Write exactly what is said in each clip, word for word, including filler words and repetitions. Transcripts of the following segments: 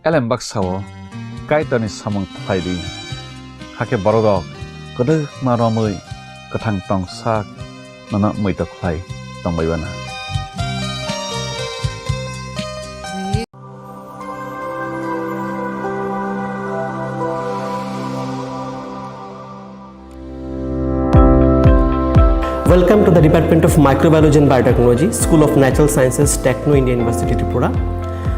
elem baksa-o Kaitorni samung khlai di. Hakhe borok rok kwdwkma romwi kwthang tongsak nono muitok khlai tongbai bana. Welcome to the Department of Microbiology and Biotechnology, School of Natural Sciences, Techno India University, Tripura.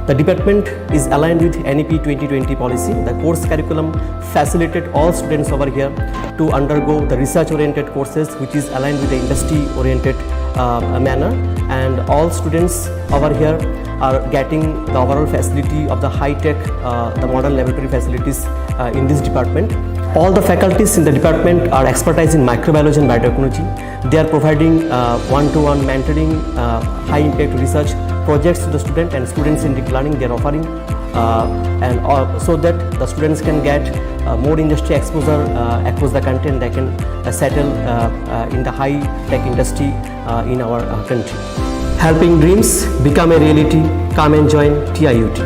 The department is aligned with N E P twenty twenty policy. The course curriculum facilitate all students over here to undergo the research-oriented courses, which is aligned with the industry-oriented, uh, manner. And all students over here are getting the overall facility of the high-tech, uh, the modern laboratory facilities, uh, in this department. All the faculties in the department are expertise in microbiology and biotechnology. They are providing, uh, one-to-one mentoring, uh, high-impact research projects to the student, and students-centric learning they are offering. Uh, and, uh, so that the students can get, uh, more industry exposure, uh, across the country, and they can, uh, settle, uh, uh, in the high-tech industry, uh, in our, uh, country. Helping dreams become a reality. Come and join T I U T.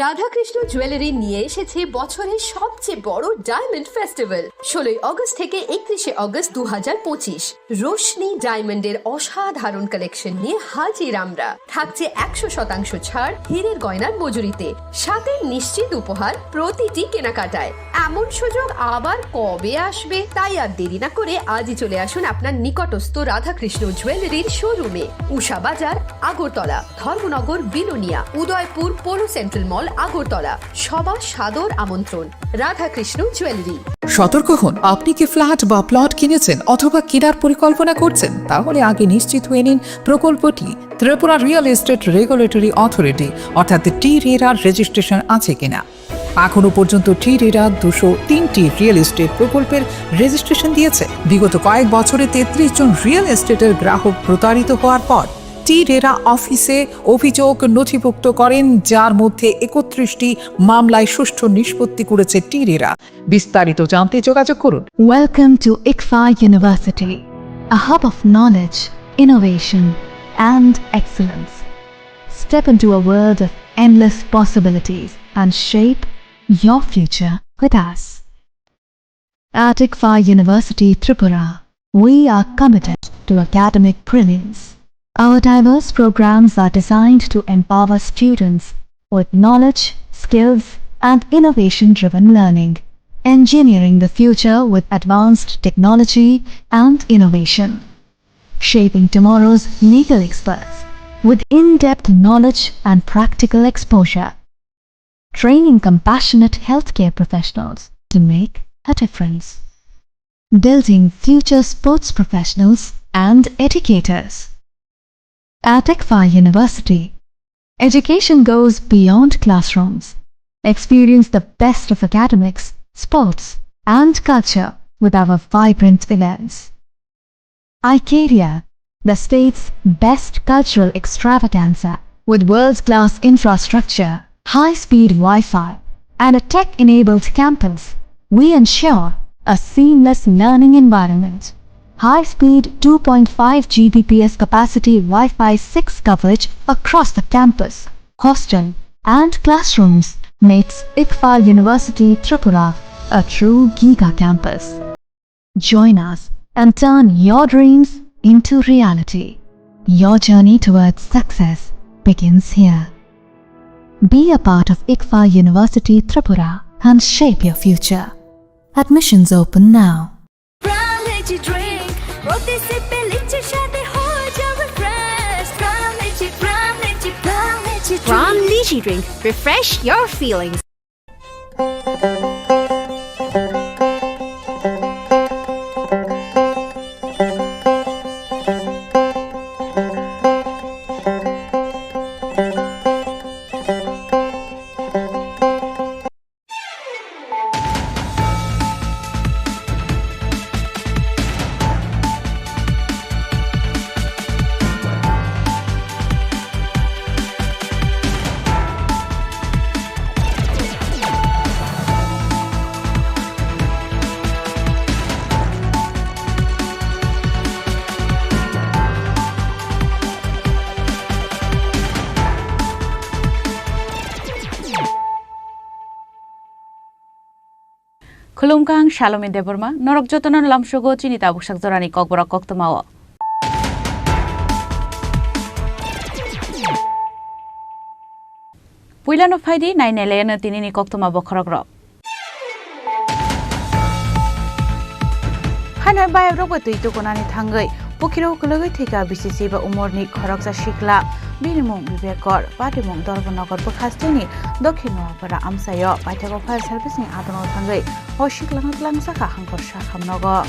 Radhakrishna jewellery নিয়ে এসেছে বছরের সবচেয়ে বড় diamond festival. ষোলোই অগস্ট থেকে একত্রিশে অগস্ট দু হাজার পঁচিশ। রোশনি ডায়মন্ডের অসাধারণ কালেকশন নিয়ে হাজির আমরা। থাকছে একশো শতাংশ ছাড় হীরের গয়নার মজুরিতে, সাথে নিশ্চিত উপহার প্রতিটি কেনাকাটায়। এমন সুযোগ আবার কবে আসবে, তাই আর দেরি না করে আজই চলে আসুন আপনার নিকটস্থ রাধাকৃষ্ণ জুয়েলারির শোরুমে। উষা বাজার, আগরতলা, ধর্মনগর, বিলোনিয়া, উদয়পুর, পৌর সেন্ট্রাল মল, আগরতলা। সবার সাদর আমন্ত্রণ। রাধাকৃষ্ণ জুয়েলারি। সতর্ক হন, আপনি কি ফ্ল্যাট বা প্লট কিনেছেন অথবা কেনার পরিকল্পনা করছেন? তাহলে আগে নিশ্চিত হয়ে নিন প্রকল্পটি Tripura real estate regulatory authority অর্থাৎ টি রেরার রেজিস্ট্রেশন আছে কিনা। এখনও পর্যন্ত টি রেরা দুশো তিনটি রিয়েল এস্টেট প্রকল্পের রেজিস্ট্রেশন দিয়েছে। বিগত কয়েক বছরে তেত্রিশ জন রিয়েল এস্টেটের গ্রাহক প্রতারিত হওয়ার পর টি রেরা অফিসে অভিযোগ নথিভুক্ত করেন, যার মধ্যে একত্রিশটি মামলায় সুষ্ঠু নিষ্পত্তি করেছে টি রেরা। বিস্তারিত জানতে যোগাযোগ করুন। Welcome to ICFAI University, a hub of knowledge, innovation, and excellence. Step into a world of endless possibilities and shape your future with us. At ICFAI University Tripura, we are committed to academic brilliance. Our diverse programs are designed to empower students with knowledge, skills, and innovation-driven learning, engineering the future with advanced technology and innovation, shaping tomorrow's legal experts with in-depth knowledge and practical exposure, training compassionate healthcare professionals to make a difference, building future sports professionals and educators. At ICFAI University, education goes beyond classrooms. Experience the best of academics, sports, and culture with our vibrant events. iCaria, the state's best cultural extravaganza, with world-class infrastructure, high-speed Wi-Fi, and a tech-enabled campus, we ensure a seamless learning environment. High-speed two point five G B P S capacity Wi-Fi six coverage across the campus, hostel, and classrooms makes ICFAI University Tripura a true giga campus. Join us and turn your dreams into reality. Your journey towards success begins here. Be a part of ICFAI University Tripura and shape your future. Admissions open now. Prime Lychee Drink, প্রতি সিপে লিচির স্বাদে হয়ে যাবে fresh. Prime Lychee, Prime Lychee, Prime Lychee Drink। Prime Lychee Drink, refresh your feelings. Khulumkha, ang Salomi Debbarma, norok jotono lamsogo chini tabuk sak jorani kokborok koktwmao. Puilano phaidi, nai nailaiyano tinini koktwma bokhorokrok. Haino bayabrok bai twi tukunani thangwi pukhirok kwlwgwi thwikha bisi siba umorni khoroksa sikla. Bini mung Bibek Kor, patimung Dharmanagar bwkhasteni Dokhin Noapara amchaio. Paithago fire service ni adongo thangwi o siklano twlangjakha hangkor sakhamnogo.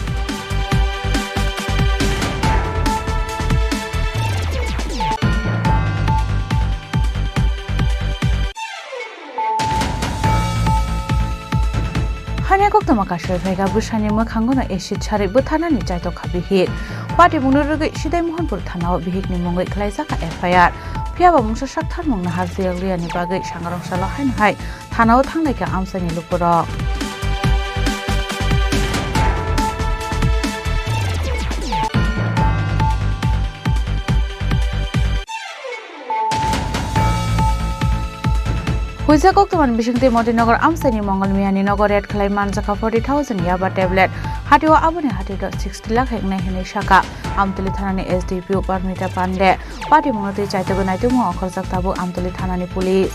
Hanya koktwma kasui phaikha, bwsani mwkhangono acid sarwi bwtharnani chaitokha bihik. Patimungno rwgwi Sidai Mohanpur thanao bihikni mungwi khlaijakha F I R. Phiyaba mungsa saktharmung nahar jiyok liyani bagwi sangarong salo haino hai thanao thanglaikha amchaini lukurok. Huijak koktwmani bisingtwi Modinagar amchaini Mongol Miyani nogo raid khlai manjakha forty thousand yaba tablet. Hatio aboni hatio sixty lakh hinwi saka. Amtwlwi thanani S D P O Parmita Pande. Patimungno twi chaitogwi naitukmung okhorjak tabuk Amtwlwi thanani police.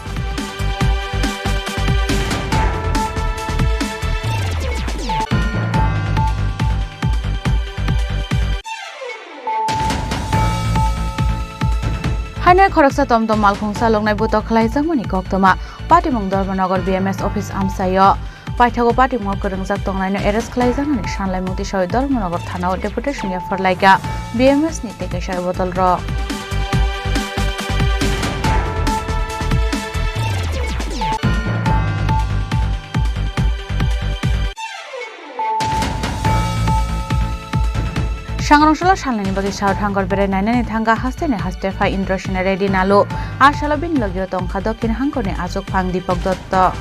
Haino khoroksa tomtom malkhung chaloknai butok khlaijakmani koktwma. Patimung Dharmanagar B M S office amchaio. Paithago patimung kwrwngjak tongnaino arrest khlaijaknani sanlaimung tisawi Dharmanagar thanao deputation yapharlaikha B M S ni tei kaisa botolrok. Sangrong salo salnani bagwi South Hangor berai nainani thangkha hasteni haste phai Indrasena Reddy Nalu. A salo bini logio tongkha Dokhin Hangorni achukphang Deepak Dotto.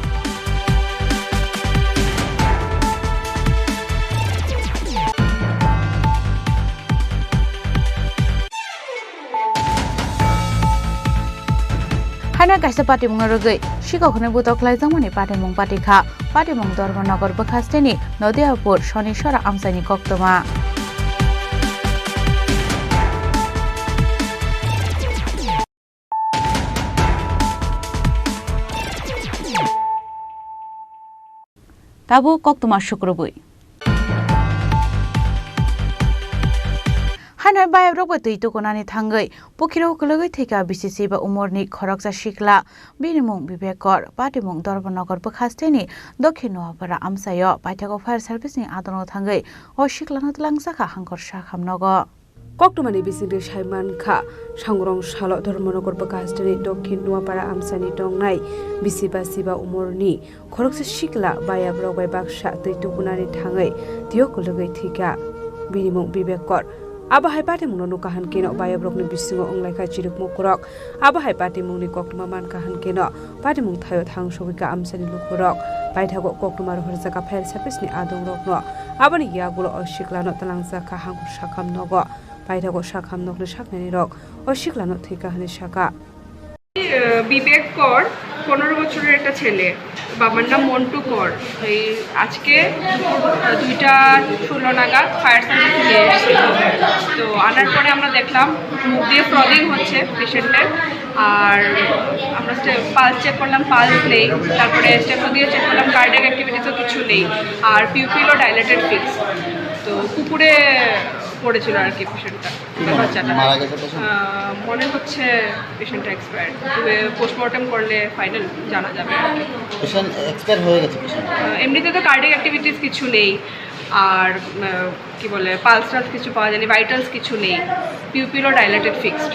Haino kaisa patimungno rwgwi sikok hwnwi butok khlaijakmani patimung patikha. Patimung Dharmanagar bwkhasteni Nodiapur Soniswara amchaini koktwma. Tabuk koktwma sukrubwi. Haino bayabrok bai twi tukunani thangwi pukhirok kwlwgwi thwikha bisi siba umorni khoroksa sikla. Bini mung Bibek Kor, patimung Dharmanagar bwkhasteni Dokhin Noapara amchaio. Paithago fire service ni adongo thangwi o siklano twlangjakha hangkor sakhamnogo. Koktwmani bisingtwi sai mankha, sangrong salo Dharmanagar bwkhasteni Dokhin Noapara amchaini tongnai bisi ba siba umorni khoroksa sikla bayabrok bai baksa twi tukunani thangwi twiyo kwlwgwi thwikha. Bini mung Bibek Kor. Abo hai patimungno nukha hwn kheno bayabrokni bisingo wnglaikha chirikmukurok. Abo hai patimungni koktwma mankha hwn kheno patimung thaio thangsogwikha amchaini lukurok. Paithago koktwma rohorjakha fire service ni adongrokno. Aboni yagulo o siklano twlangjakha hangkor sakham nogo. Paithago sakham nokni saknainirok o siklano thwikha hwnwi sakha. আহ, বিবেক কর, পনেরো বছরের একটা ছেলে, বাবার নাম মন্টু কর। এই আজকে দুপুর, আহ, দুইটা ষোলো নাগাদ ফায়ার সার্ভিস নিয়ে এসেছিল। তো আনার পরে আমরা দেখলাম মুখ দিয়ে ফ্রথিং হচ্ছে পেশেন্টের, আর আমরা পালস চেক করলাম, পালস নেই, তারপরে স্টেথো দিয়ে চেক করলাম, কার্ডিয়াক অ্যাক্টিভিটিসও কিছু নেই, আর পিউপিলও ডাইলেটেড ফিক্স। তো পুকুরে পড়েছিল আর কি পেশেন্টটা। কি মনে হয়? বাচ্চাটা। মারা গেছে পেশেন্ট? আহ, মনে হচ্ছে পেশেন্টটা এক্সপায়ার্ড, তবে পোস্টমর্টেম করলে ফাইনাল জানা যাবে আর কি। পেশেন্ট এক্সপায়ার হয়ে গেছে পেশেন্ট? আহ, এমনিতে তো কার্ডিয়াক অ্যাক্টিভিটিস কিছু নেই, আর আহ, কি বলে, পালস টালস কিছু পাওয়া যায়নি, ভাইটালস কিছু নেই, পিউপিলও ডাইলেটেড ফিক্সড।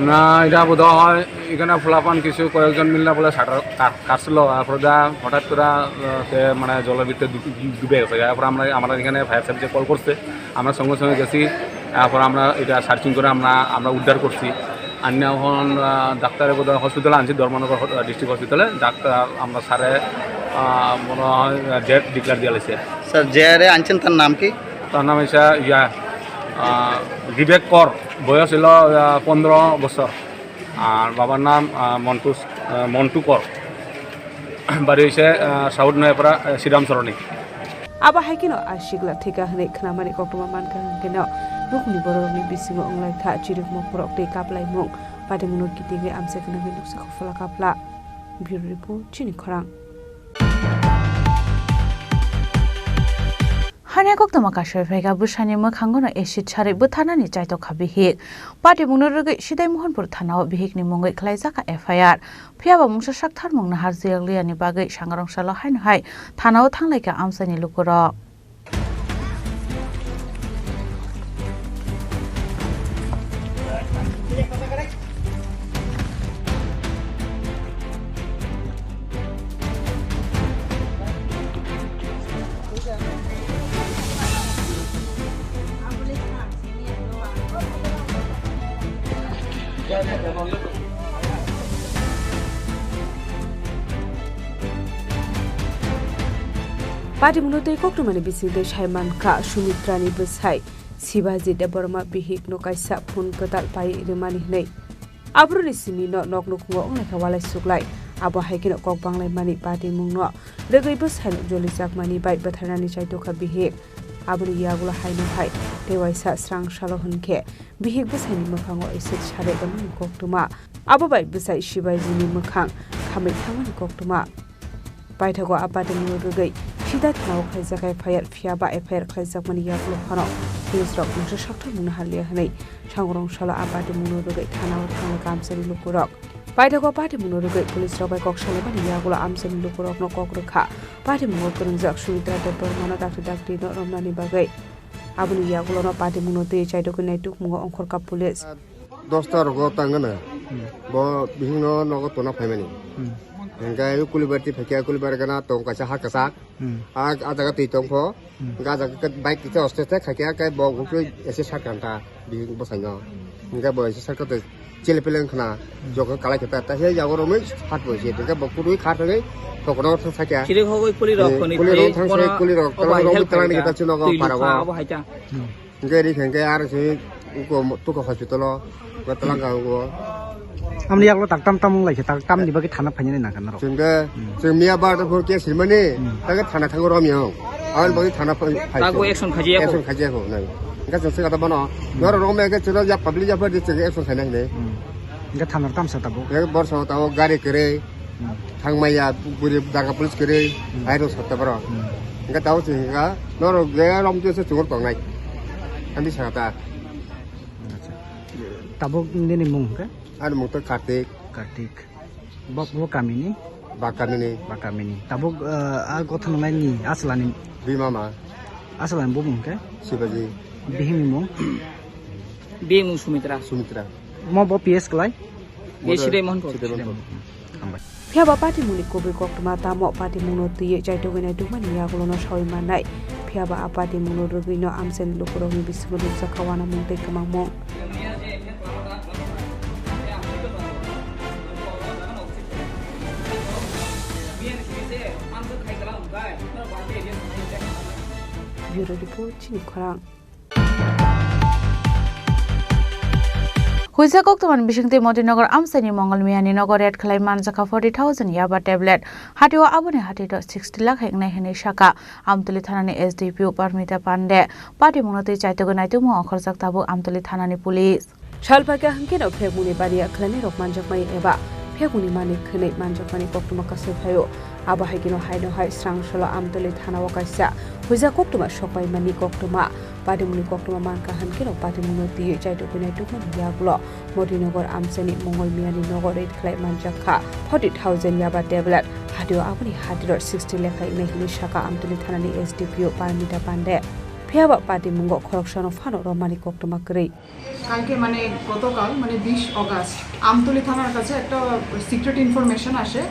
না, এটা বোধ হয় এখানে পোলাপান কিছু কয়েকজন মিললে বলে শাটার কাট-, কাটছিল, তারপরে দা হঠাৎ করে, আহ, সে মানে জলের ভিতরে ডুবে, ডুবে গেছে। তারপরে আমরা, আমরা এখানে ফায়ার সার্ভিসে কল করছে, আমরা সঙ্গে সঙ্গে গেছি, তারপর আমরা এটা সার্চিং করে আমরা, আমরা উদ্ধার করছি। আর না এখন, আহ, ডাক্তারে বোধ হয় হসপিটালে আনছি, ধর্মনগর হ-, ডিস্ট্রিক্ট হসপিটালে। ডাক্তার আমরা স্যারে, আহ, মনে হয় ডেড ডিক্লেয়ার দিয়ে লাইছে। স্যার, যে আরে আনছেন তার নাম কি? তার নাম হচ্ছে ইয়া, আহ, বিবেক কর, বয়স হলো, আহ, পনেরো বছর। আর বাবার নাম, আহ, মন্টু, আহ, মন্টু কর। বাড়ি হচ্ছে, আহ, সাউথ নয়াপাড়া, আহ, শ্রীরাম সরণি। Abo hai kheno asikla thwikha hwnwi khnamani koktwma mankha, hwnkhe no nukhungni bororokni bisingo wnglaikha chirikmung, khorok tei kaplaimung. Patimungno kitingwi amchai gwnangwi nuksa khophola kapla. Bureau Report, Chini Khorang. Hanya koktwma kasui phaikha, bwsani mwkhangono acid sarwi bwtharnani chaitokha bihik. Patimungno rwgwi Sidai Mohanpur thanao bihikni mungwi khlaijak F I R. Phiyaba mungsa saktharmung nahar jiyakliani bagwi sangrong salo haino hai thanao thanglaikha amchaini lukurok. Patimungno tei koktwmani bisingtwi sai mankha Sumitrani bwsai Sibaji Debbarma bihikno kaisa phone kwtal pai rwmani hwnwi. Aboroni simi no nok nukhungo wnglaikha walai suklai. Abo hai kheno kok banglaimani patimungno rwgwi bwsaino jolijakmani bai bwtharnani chaitokha bihik. Aboni yagulo haino hai tei waisa srang salo hwnkhe bihik bwsaini mwkhango acid sarwi rwmani koktwma. Abo bai bwsai Sibajini mwkhang khamwi thangmani koktwma. Paithago a patimungno rwgwi sida thanao khlaijak F I R, phiyaba F I R khlaijakmani yagulo phano police rok mungsa saktharmung naharliya hwnwi sangrong salo a patimungno rwgwi thanao thanglaikha amchaini lukurok. Paithago patimungno rwgwi police rok bai kok salaimani yagulo amchaini lukurokno kok rwkha patimungo kwrwngjak Sumitra Debbarmano dakti dakti no romnani bagwi. Aboni yagulono patimungno twi chaitokwi naitukmungo ongkhorkha police. Dosta rogo tangana. Hmm. Bo bihingno nogo tona phaimani. Hmm. Hingke kulibar ti phaikhe kulibar gana tong kaisa ha kwchak. Hmm. A, a jaga twi tongkho. Hmm. Hingke a jaga ke bike kisa oste oste khaikhe ke bo gukle ese sat kanta bihing bwsaino. Hingke bo ese sat kanta chele pele wngkhana. Hmm. Jokhe kalai khe ta, ta he yago romwi hat bo se. Hingke bo kudui kha thangwi tokono thang sakya. Chiri khogwi kuli rok Eh, khoni kuli rok phai thang kono sai kuli rok obo tala hai rok help talani khaika. Kita chino go Twi para lukha go. Abo hai ta. Hmm. Hingke ri hingke ar se uko tuko hospital o, uko talangka uko. Amni yaklo tak tam tam wng lai khe, tak tam ni bagwi thana phainani nangkha norok. Chwngke, Hmm. chwng miya bar da phone case rimani, Hmm. take thana thango romya. Aboni bagwi thana phai, phai Tago chwng. Action khajiya ko. Action khajiya ko, nai. Hingke chwng se kata bono, Hmm. noro romya ke chwlo ya public ya phadi chwng action khaina hinai. Hmm. Hingke thana tamsa tabo. Ya borsa tabo gari kwrwi. Hmm. Thangmaya buri daga police kwrwi, Hmm. hai rok sakta borok. Hmm. Hingke tabo chwng hingka, norok je rom khe se chungo tongnai. Ani sakta. Acha. Tabuk nini mung hingke? Ani mung to Kartik. Kartik. Bo, bo kamini? Ba kamini. Ba kamini. Tabuk, eh, a gotha nangnaini aslani? Bima ma. Aslani bo mung hingke? Sibaji. Bihini mung? Bihini mung Sumitra. Sumitra. Mo bo P S klai? Ye Sidai Mohanpur. Sidai Mohanpur. Hambai. Phiyaba patimungni kubui koktwma tamo patimungno twiwi chaitugwi naitukmani yagulono sawi mannai. Phiyaba a patimungno rwgwino amchaini lukurokni bisingo nukjakha uanamung tei kwmangmung. Bureau Report, Chini Khorang. Huijak koktwmani bisingtwi Motinagar amchaini Mongol Miyani nogo raid khlai manjakha forty thousand yaba tablet. Hatio aboni hatito sixty lakh hingnai hinwi saka Amtwlwi thanani S D P O Parmita Pande. Patimungno twi chaitugwi naitukmung ongkhorjak tabuk Amtwlwi thanani police. Salphaikha hwnkhe no phekmungni baniya khwlainai rok manjakmani eba phekmungni mani khwnwi manjakmani koktwma kasui phaio. Abo hai kheno haino hai srang solo Amtwlwi thanao kaisa huijak koktwma sokpaimani koktwma. Patimungni koktwma mankha hwnkhe no patimungno twiwi chaitugwi naitukmani yagulo Motinagar amchaini Mongol Miyani nogo raid khlai manjakha. Forty thousand yaba tablet hatio aboni hatiro sixty lekha ingnai hinwi saka Amtwlwi thanani S D P O Parmita Pande. Phiyaba patimungo khoroksano phano romani koktwma kwrwi. কালকে মানে গতকাল মানে বিশ অগাস্ট আমতলী থানার কাছে একটা secret information আসে,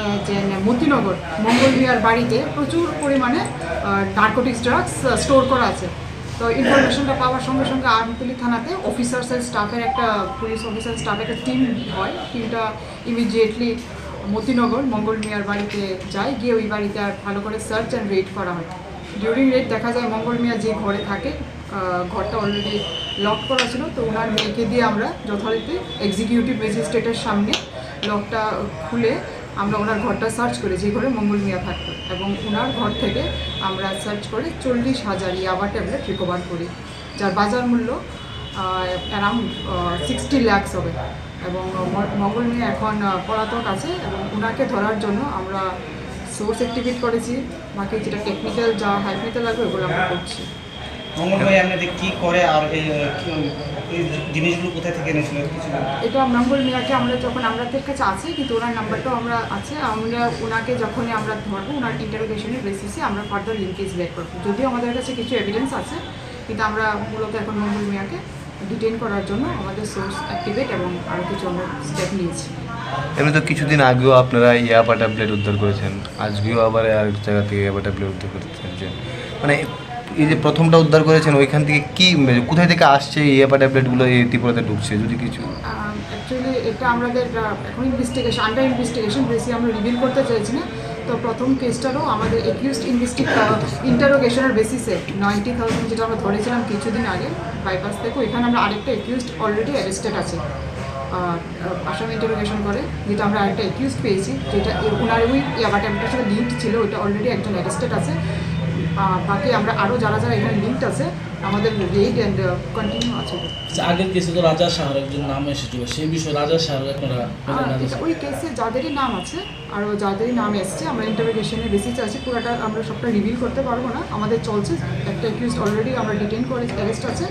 আহ, যে মতিনগর মঙ্গল মিয়ার বাড়িতে প্রচুর পরিমাণে, আহ, নার্কোটিক্স ড্রাগস, আহ, স্টোর করা আছে। তো ইনফরমেশনটা পাওয়ার সঙ্গে সঙ্গে আমতলী থানাতে অফিসার্স আর স্টাফের একটা, পুলিশ অফিসার স্টাফের একটা টিম হয়। টিমটা ইমিডিয়েটলি মতিনগর মঙ্গল মিয়ার বাড়িতে যায়, গিয়ে ওই বাড়িতে আর ভালো করে সার্চ অ্যান্ড রেড করা হয়। ডিউরিং রেড দেখা যায় মঙ্গল মিয়া যে ঘরে থাকে, আহ, ঘরটা অলরেডি লক করা ছিল, তো ওনার মেয়েকে দিয়ে আমরা যথারীতি এক্সিকিউটিভ ম্যাজিস্ট্রেটের সামনে লকটা খুলে আমরা ওনার ঘরটা সার্চ করি, যে ঘরে মঙ্গল মিয়া থাকতো, এবং ওনার ঘর থেকে আমরা সার্চ করে চল্লিশ হাজার ইয়াবা ট্যাবলেট রিকভার করি, যার বাজার মূল্য অ্যারাউন্ড সিক্সটি ল্যাক্স হবে। এবং ম- মঙ্গল মিয়া এখন আহ, পলাতক আছে, এবং ওনাকে ধরার জন্য আমরা সোর্স অ্যাক্টিভেট করেছি। বাকি যেটা টেকনিক্যাল, যা হেল্প নিতে লাগবে, ওগুলো আমরা করছি। মঙ্গল ভাই এমনিতে কি করে আর এই, কি, এই জিনিসগুলো কোথা থেকে এনেছিল কিছু? এটা মঙ্গল মিয়াকে আমরা যখন আমাদের কাছে আছে, কিন্তু ওনার নাম্বারটাও আমরা আছে। আমরা ওনাকে যখনই আমরা ধরবো, ওনার ইন্টারোগেশনের বেসিসে আমরা ফার্দার লিঙ্কেজ বের করবো। যদিও আমাদের কাছে কিছু এভিডেন্স আছে, কিন্তু আমরা মূলত এখন মঙ্গল মিয়াকে ডিটেইন করার জন্য আমাদের সোর্স অ্যাক্টিভেট এবং আরও কিছু আমরা স্টেপ নিয়েছি। এমনি তো কিছুদিন আগেও আপনারা ইয়াবা ট্যাবলেট উদ্ধার করেছেন, আজকেও আবার আরেক জায়গা থেকে ইয়াবা ট্যাবলেট উদ্ধার করতে চাইছেন। মানে, এই যে প্রথমটা উদ্ধার করেছেন, ওইখান থেকে কি, মানে, কোথায় থেকে আসছে এই ইয়াবা ট্যাবলেটগুলো এই ত্রিপুরাতে ঢুকছে, যদি কিছু? অ্যাকচুয়ালি এটা আমাদের আহ, এখন ইনভেস্টিগেশন, আন্ডার ইনভেস্টিগেশন, বেশি আমরা রিভিল করতে চাইছি না। তো প্রথম কেসটারও আমাদের অ্যাকিউজড ইনভেস্টিগ ইন্টারোগেশনের বেসিসে নাইনটি থাউজেন্ড, যেটা আমরা ধরেছিলাম কিছুদিন আগে বাইপাস থেকে, ওইখানে আমরা আরেকটা অ্যাকিউজড অলরেডি অ্যারেস্টেড আছে। আহ, আসামি ইন্টারোগেশন করে, যেটা আমরা আরেকটা অ্যাকিউজড পেয়েছি, যেটা এ- ওনার ওই ইয়াবা ট্যাবলেটের সাথে লিঙ্কড ছিল, ওটা অলরেডি একজন অ্যারেস্টেড আছে। আহ, বাকি আমরা আরও যারা যারা এখানে লিঙ্কড আছে, আমাদের রেড অ্যান্ড কন্টিনিউ আছে। আচ্ছা, আগের কেসে তো রাজা শাহর একজন নাম এসেছিল, সেই বিষয়ে রাজা শাহর আপনারা আহ, পেলেন না? এটা ওই কেসে যাদেরই নাম আছে, আরও যাদেরই নাম এসছে, আমরা ইন্টারোগেশনের বেসিসে আছে, পুরাটা আমরা সবটা রিভিল করতে পারবো না। আমাদের চলছে, একটা অ্যাকিউজড অলরেডি আমরা ডিটেইন করে অ্যারেস্ট আছে,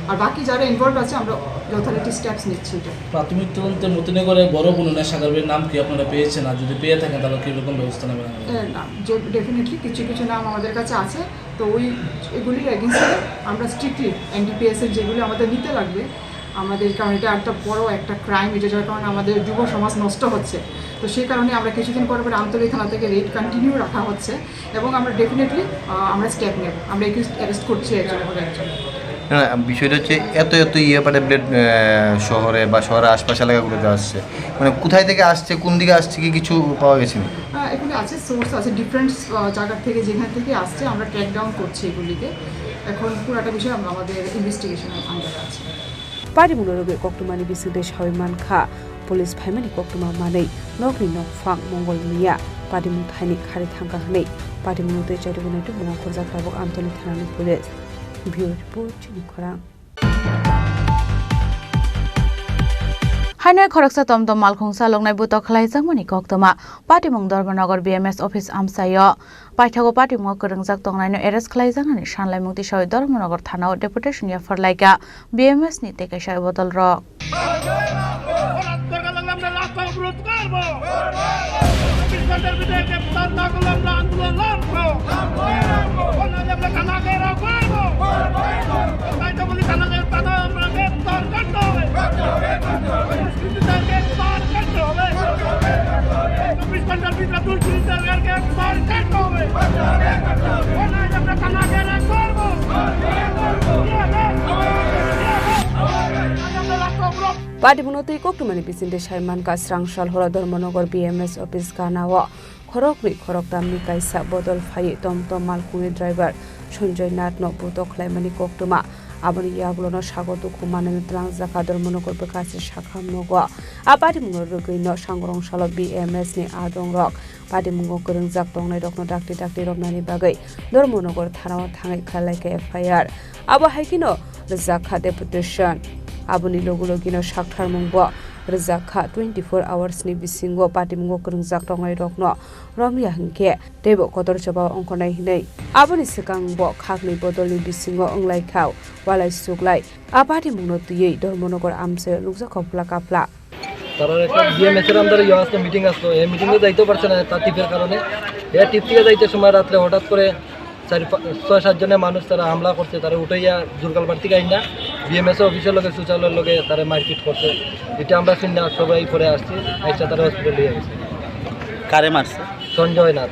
আর বাকি যারা ইনভলভ আছে আমরা যথারীতি স্টেপস নিচ্ছি। এটা প্রাথমিক তদন্তে মতিনগরে বড় বোনের সাগরবীর নাম কি আপনারা পেয়েছেন, আর যদি পেয়ে থাকেন তাহলে কিরকম ব্যবস্থা নেবেন আপনারা? এ, না, যে ডেফিনেটলি কিছু কিছু নাম আমাদের কাছে আছে, তো ওই এগুলির এগেনস্টে আমরা স্ট্রিক্টলি এনডিপিএস এর যেগুলি আমাদের নিতে লাগবে আমাদের, কারণ এটা একটা বড় একটা ক্রাইম, এটা যার কারণে আমাদের যুব সমাজ নষ্ট হচ্ছে। তো সেই কারণে আমরা কিছুদিন পর পর আমতলী থানা থেকে রেড কন্টিনিউ রাখা হচ্ছে, এবং আমরা ডেফিনেটলি আমরা স্টেপ নেব। আমরা অ্যাকিউজড অ্যারেস্ট করছি একজন পর একজন। না, না, বিষয়টা হচ্ছে এত এত ইয়াবা ট্যাবলেট শহরে বা শহরের আশপাশ এলাকাগুলোতে আসছে, মানে, কোথায় থেকে আসছে, কোন দিকে আসছে, কি কিছু পাওয়া গেছে নি? আহ, এখানে আছে, সোর্স আছে, ডিফারেন্ট জায়গা থেকে, যেখান থেকে আসছে আমরা ট্র্যাক ডাউন করছি এগুলিকে। এখন পুরাটা বিষয় আমরা আমাদের ইনভেস্টিগেশনের আন্ডারে আছে। Patimungno rwgwi koktwmani bisingtwi sawi mankha, police phaimani koktwma manwi nokni nokphang Mongol Miya patimung thaini khari thangkha hwnwi patimungno twi chairwgwi naitukmung ongkhorjak tabuk Amtoni thanani police. Bureau report, Chini Khorang. Haino khoroksa tomtom malkhung saloknai butok khlaijakmani koktwma. Patimung Dharmanagar B M S office amchaio. Paithago patimungo kwrwngjak tongnaino arrest khlaijaknani sanlaimung tisawi Dharmanagar thanao deputation yapharlaikha B M S ni tei kaisa bodolrok. Patimungno twi koktwmani bisingtwi sai mankha, srang sal horo Dharmanagar B M S office ganao khoroknwi khoroktamni kaisa bodol phaiwi tom tom malkhungni driver Sanjoy Nathno butok khlaimani koktwma. Aboni yagulono sago dukhu manwi twlangjakha Dharmanagar bwkhasi sakham nogo. A patimungno rwgwino sangrong salo B M S ni adongrok patimungo kwrwngjak tongnairokno dakti dakti romnani bagwi Dharmanagar thanao thangwi khlailaikha F I R. Abo hai kheno rwjakha deputation. Aboni logi logino saktharmungbo rwjakha twenty four hours ni bisingo patimungo kwrwngjak tongnairokno romya hinkhe teibo kotor choba ongkhornai hinwi. Aboni swkangbo khakni bodolni bisingo wnglaikha walai suklai. A patimungno twiwi Dharmanagar amchaio nukjakha phla kaphla. তারা একটা বিএমএস এর আন্ডারে ইয়ে আসতো, মিটিং আসতো, এই মিটিং এ যাইতেও পারছে না তার টিপের কারণে। এরা টিপ থেকে যাইতে সময় রাত্রে হঠাৎ করে চারি পা- ছয় সাত জনের মানুষ তারা হামলা করছে, তারা উঠাইয়া জুরকালপাড় থেকে আইনা বিএমএস অফিসের লগে, শৌচালয়ের লগে তারা মারপিট করছে। এটা আমরা শুনি না, সবাই পরে আসছি, আইসা তারা হসপিটাল নিয়ে গেছে। কারে মারছে? সঞ্জয় নাথ।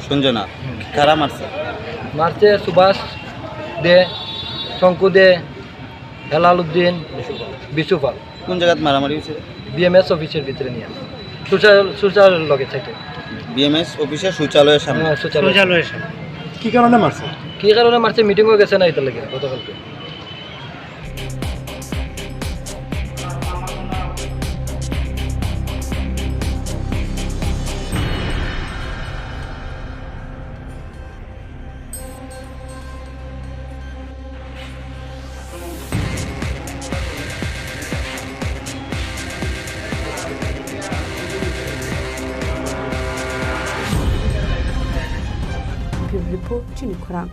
সঞ্জয় নাথ। হুম। কারা মারছে? মারছে সুভাষ দে, শঙ্কু দে, হেলাল উদ্দিন, বিশুপাল। কোন জায়গাত মারামারি হয়েছে? বিএমএস অফিসের ভিতরে নিয়ে। শৌচালয়, শৌচালয়ের লগে থেকে। বিএমএস অফিসের শৌচালয়ের সামনে। হ্যাঁ, শৌচালয়। শৌচালয়ের সামনে। কি কারণে মারছে? কি কারণে মারছে? মিটিংও গেছে না, এটা লেগে গতকালকে। Chini khorang.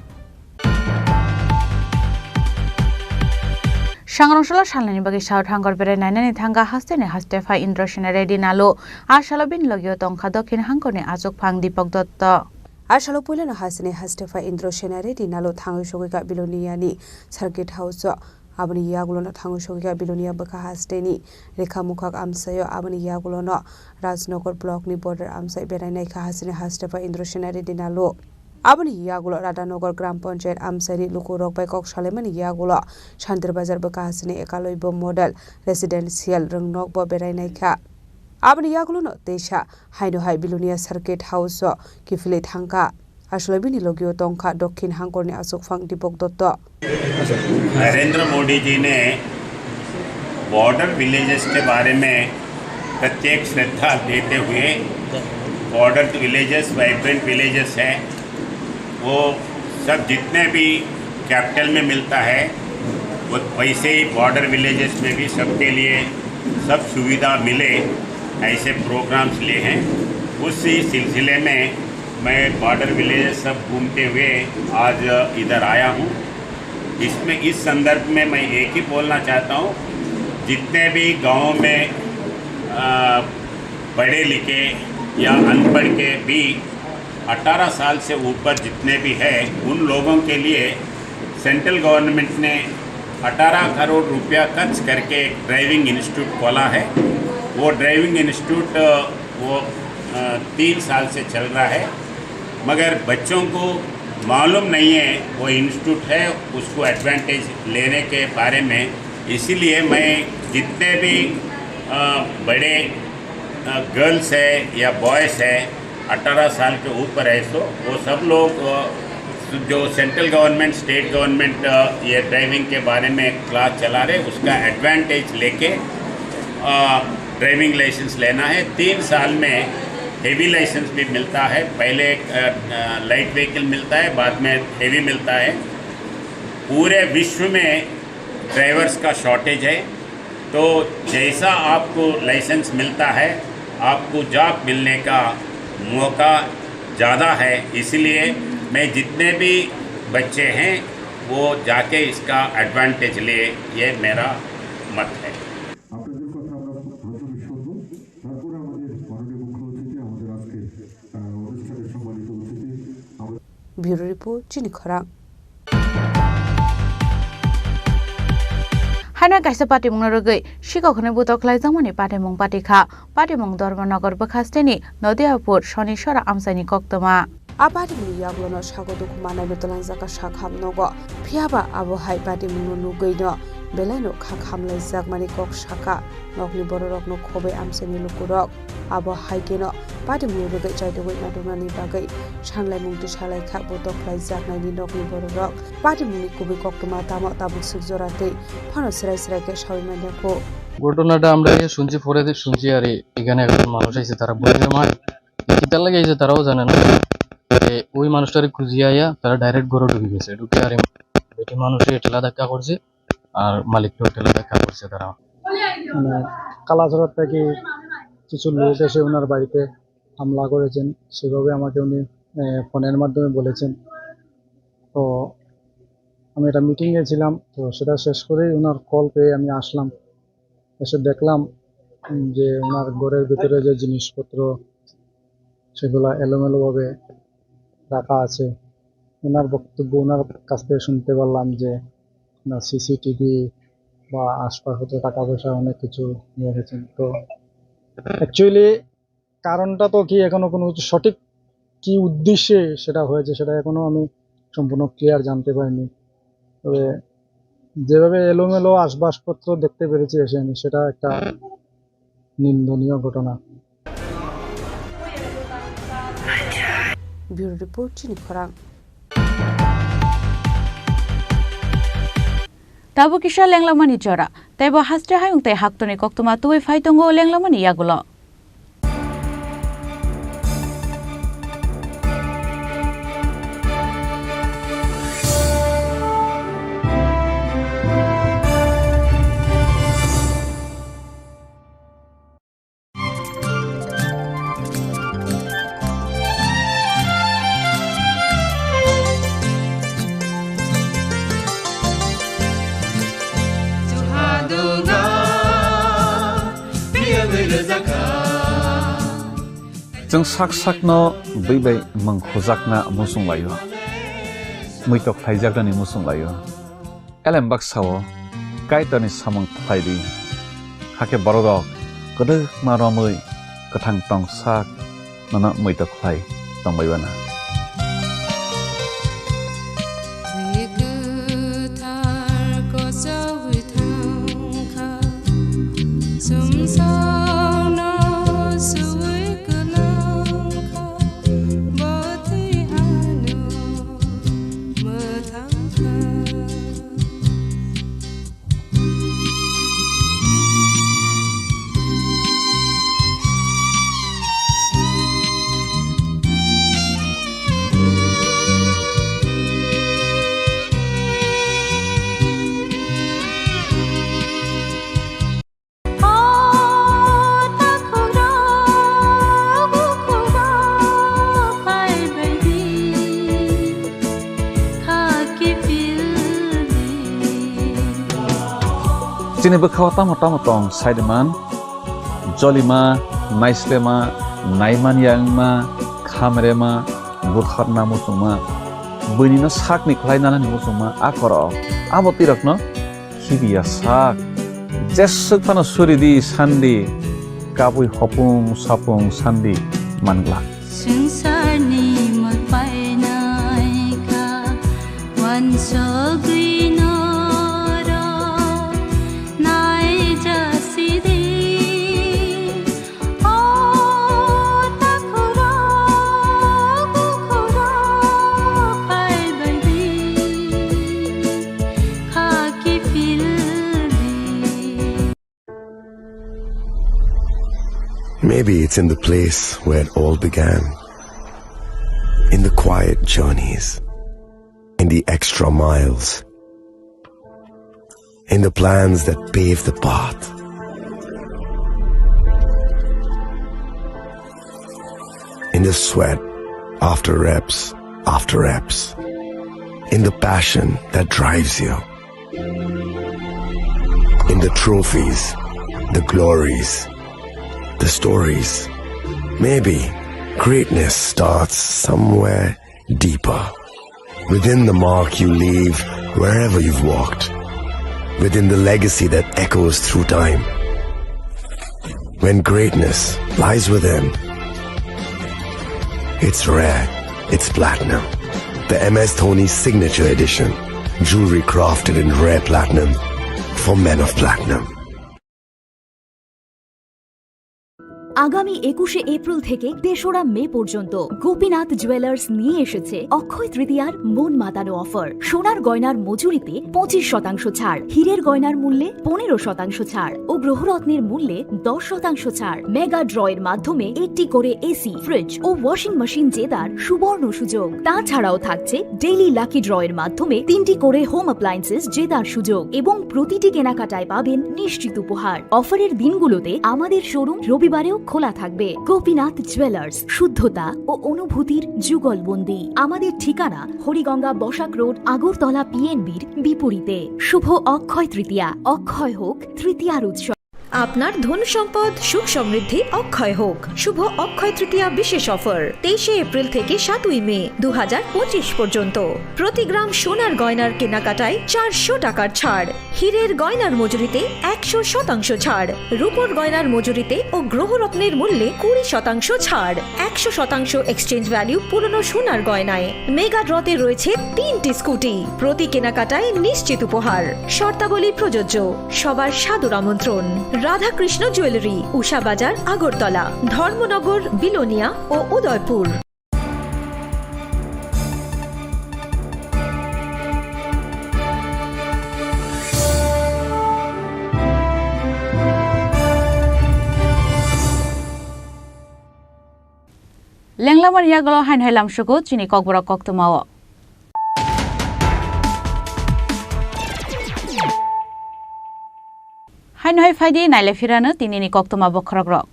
Sangrong salo salnani bagwi South Hangor berai nainani thangkha hasteni haste phai Indrasena Reddy Nalu. A salo bini logio tongkha Dokhin Hangorni achukphang Deepak Dotto. A salo puilano hasteni haste phai Indrasena Reddy Nalu thangwi sogwikha Biloniani Circuit House-o. Aboni yagulono thangwi sogwikha Bilonia bwkha hasteni Rekha Mukhak amsaio. Aboni yagulono Rajnagar blockni border amsai berai naikha hasteni haste phai Indrasena Reddy Nalu. Aboni yagulo Radhanagar Gram Panchayat amsaini lukurok bai kok salaimani yagulo Shantir Bazar bwkha hasteni Ekaloibo Model Residential rwngnokbo berai naikha. Aboni yagulono teisa haino hai Bilonia Circuit House-o kiphilwi thangkha. Aswlai bini logio tongkha Dokhin Hangorni achukphang Deepak Dotto. Narendra मोदी जी ने border villages के बारे में प्रत्येक श्रद्धा देते हुए, border villages vibrant villages है, वो सब जितने भी कैपिटल में मिलता है, वो वैसे ही बॉर्डर विलेजेस में भी सबके लिए सब सुविधा मिले, ऐसे प्रोग्राम्स लिए हैं। उसी सिलसिले में मैं बॉर्डर विलेजेस सब घूमते हुए आज इधर आया हूँ। इसमें, इस संदर्भ में मैं एक ही बोलना चाहता हूँ, जितने भी गाँव में, अ, पढ़े लिखे या अनपढ़ के भी अठारह साल से ऊपर जितने भी हैं, उन लोगों के लिए सेंट्रल गवर्नमेंट ने अठारह करोड़ रुपया खर्च करके एक ड्राइविंग इंस्टीट्यूट खोला है। वो ड्राइविंग इंस्टीट्यूट, अ, वो, अ, तीन साल से चल रहा है, मगर बच्चों को मालूम नहीं है वो इंस्टीट्यूट है, उसको एडवांटेज लेने के बारे में। इसीलिए मैं जितने भी, अ, बड़े, अ, गर्ल्स है या बॉयज़ है, अठारह साल के ऊपर है, सो वो सब लोग, अ, जो सेंट्रल गवर्नमेंट, स्टेट गवर्नमेंट, अ, ये ड्राइविंग के बारे में क्लास चला रहे, उसका एडवांटेज लेके, अ, ड्राइविंग लाइसेंस लेना है। तीन साल में हेवी लाइसेंस भी मिलता है, पहले, अ, अ, लाइट व्हीकल मिलता है, बाद में हेवी मिलता है। पूरे विश्व में ड्राइवर्स का शॉर्टेज है, तो जैसा आपको लाइसेंस मिलता है, आपको जॉब मिलने का मौका ज़्यादा है। इसलिए मैं जितने भी बच्चे हैं, वो जाके इसका एडवांटेज ले, ये मेरा मत है। আপনাদের কথা আমরা প্রথমে শুনবো, তারপরে আমাদের মাননীয় মুখ্য অতিথি, আমাদের আজকে, আহ, অনুষ্ঠানের সম্মানিত অতিথি, আমাদের Bureau Report, Chini Khorang. Haino kaisa patimungno rwgwi sikok hwnwi butok khlaijakmani patimung patikha. Patimung Dharmanagar bwkhasteni Nodiyapur Sonisora amchaini koktwma. A patimungni yagulono sago dukhu mannaino twlangjakha sakham nogo. Phiyaba abo hai patimungno nugwino belaino kha khamlaijakmani kok sakha nokni bororokno, khobwi amchaini lukurok. Abo hai kheno patimungni rwgwi chaitugwi natuknani bagwi sanlaimung tisalaikha butok khlaijaknaini nokni bororok. Patimungni kubui koktwma tamo tabuk swk jora twi phano swrai swrai khe saui manya kho. ঘটনাটা আমরা এসে শুনছি, পরে শুনছি আর এখানে একজন মানুষ এসে তারা বলছে, "মা, কিতার লাগি এসে তারাও জানে না।" এ, ওই মানুষটারে খুঁজিয়া আইয়া তারা ডাইরেক্ট ঘরে ঢুকে গেছে। ঢুকে আর এই বেটি মানুষে ঠেলা ধাক্কা করছে, আর মালিককেও ঠেলা ধাক্কা করছে তারা। মানে, কালাঝড়ার থেকে কিছু লোক এসে ওনার বাড়িতে হামলা করেছেন, সেভাবে আমাকে উনি, এ, ফোনের মাধ্যমে বলেছেন। তো আমি একটা মিটিংয়ে ছিলাম, তো সেটা শেষ করেই ওনার কল পেয়ে আমি আসলাম। এসে দেখলাম, উম, যে ওনার ঘরের ভিতরে যে জিনিসপত্র, সেগুলা এলোমেলোভাবে রাখা আছে। ওনার বক্তব্য, ওনার কাছ থেকে শুনতে পারলাম যে ওনার সিসিটিভি বা আসবাবপত্র, টাকা পয়সা অনেক কিছু নিয়ে গেছেন। তো অ্যাকচুয়ালি কারণটা তো কি এখনো কোনো কিছু সঠিক কি উদ্দেশ্যে সেটা হয়েছে, সেটা এখনো আমি সম্পূর্ণ ক্লিয়ার জানতে পারিনি। তবে যেভাবে এলোমেলো আসবাবপত্র দেখতে পেরেছি এসে আমি, সেটা একটা নিন্দনীয় ঘটনা। Bureau Report, Chini Khorang. Tabuk kisa lenglamani jora, teibo haste hayung tei haktorni koktwma tubui phai tongo lenglamani yagulo. Chwng sak sakno bwi bai mwng khujakna muchung laio, muitok khlaijaknani muchung laio. Elem baksa-o Kaitorni samung khlai di, hakhe borok rok kwdwkma romwi kwthang tong sak nono muitok khlai tong bai uana. Twi kwthar kochogwi thang kha, chumsokno suwi kwlang kha, bo twi ano mwthang kha. Chini bwkhao tamo tamo tong saidiman, jolima, naislema, naimanya wngma, khamrema, butharna muchungma, buinino sakni khlai nanani muchungma, a koro abo twirokno khibiya sak. Jeswk phano suri di sandi, kabui hopung sapung sandi mangla. Swngcharni mwpainai kha, wansogwi norok naijasidi. O takhurok bukhurok phaibaidi, khaki phildi. Maybe it's in the place where it all began. In the quiet journeys, in the extra miles, in the plans that pave the path, in the sweat after reps after reps, in the passion that drives you. In the trophies, the glories, the stories. Maybe greatness starts somewhere deeper. Within the mark you leave wherever you've walked. Within the legacy that echoes through time. When greatness lies within, it's rare, it's platinum. The M S Dhoni Signature Edition. Jewelry crafted in rare platinum for men of platinum. আগামী একুশে এপ্রিল থেকে তেসরা মে পর্যন্ত গোপীনাথ জুয়েলার্স নিয়ে এসেছে অক্ষয় তৃতীয়ার মন মাতানো অফার। সোনার গয়নার মজুরিতে পঁচিশ শতাংশ ছাড়, হীরের গয়নার মূল্যে পনেরো শতাংশ ছাড় ও গ্রহরত্নের মূল্যে দশ শতাংশ ছাড়। মেগা ড্র এর মাধ্যমে একটি করে এসি, ফ্রিজ ও ওয়াশিং মেশিন জেতার সুবর্ণ সুযোগ। তাছাড়াও থাকছে ডেইলি লাকি ড্র এর মাধ্যমে তিনটি করে হোম অ্যাপ্লায়েন্সেস জেতার সুযোগ এবং প্রতিটি কেনাকাটায় পাবেন নিশ্চিত উপহার। অফারের দিনগুলোতে আমাদের শোরুম রবিবারেও খোলা থাকবে। গোপীনাথ জুয়েলার্স, শুদ্ধতা ও অনুভূতির যুগলবন্দি। আমাদের ঠিকানা হরিগঙ্গা বসাক রোড, আগরতলা পিএনবির বিপরীতে। শুভ অক্ষয় তৃতীয়া, অক্ষয় হোক তৃতীয়ার উৎসব। আপনার ধন সম্পদ সুখ সমৃদ্ধি অক্ষয় হোক। শুভ অক্ষয় তৃতীয়া বিশেষ অফার, তেইশে এপ্রিল থেকে সাতই মে দু হাজার পঁচিশ পর্যন্ত। প্রতি গ্রাম সোনার গয়নার কেনাকাটায় চারশো টাকার ছাড়, হীরের গয়নার মজুরিতে একশো শতাংশ ছাড়, রূপোর গয়নার মজুরিতে ও গ্রহরত্নের মূল্যে কুড়ি শতাংশ ছাড়, একশো শতাংশ এক্সচেঞ্জ ভ্যালু পুরনো সোনার গয়নায়। মেগা ড্রতে রয়েছে তিনটি স্কুটি, প্রতি কেনাকাটায় নিশ্চিত উপহার। শর্তাবলী প্রযোজ্য। সবার সাদর আমন্ত্রণ। রাধাকৃষ্ণ জুয়েলারি, উষা বাজার, আগরতলা, ধর্মনগর, বিলোনিয়া ও Udaipur. Lenglamani yagulo haino hai lamsugo chini kokborok koktwmao. Haino hai phaidi naile phirano tinini koktwma bokhorokrok.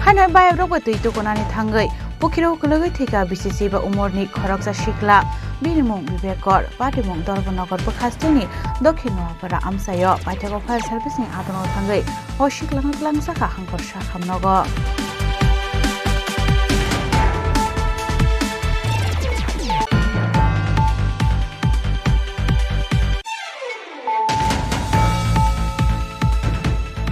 Haino hai bayakrok bai twi tukunani thangwi Pukhirao kwlwgwi thwikha bisi chiba umorni khoroksa sikla, bini mung Bibek Kor, patimung Dharmanagar bwkhasteni Dokhin Noapara amchaio. Paithago fire service ni adongo thangwi o siklano twlangsakha hangkor sakhamnogo.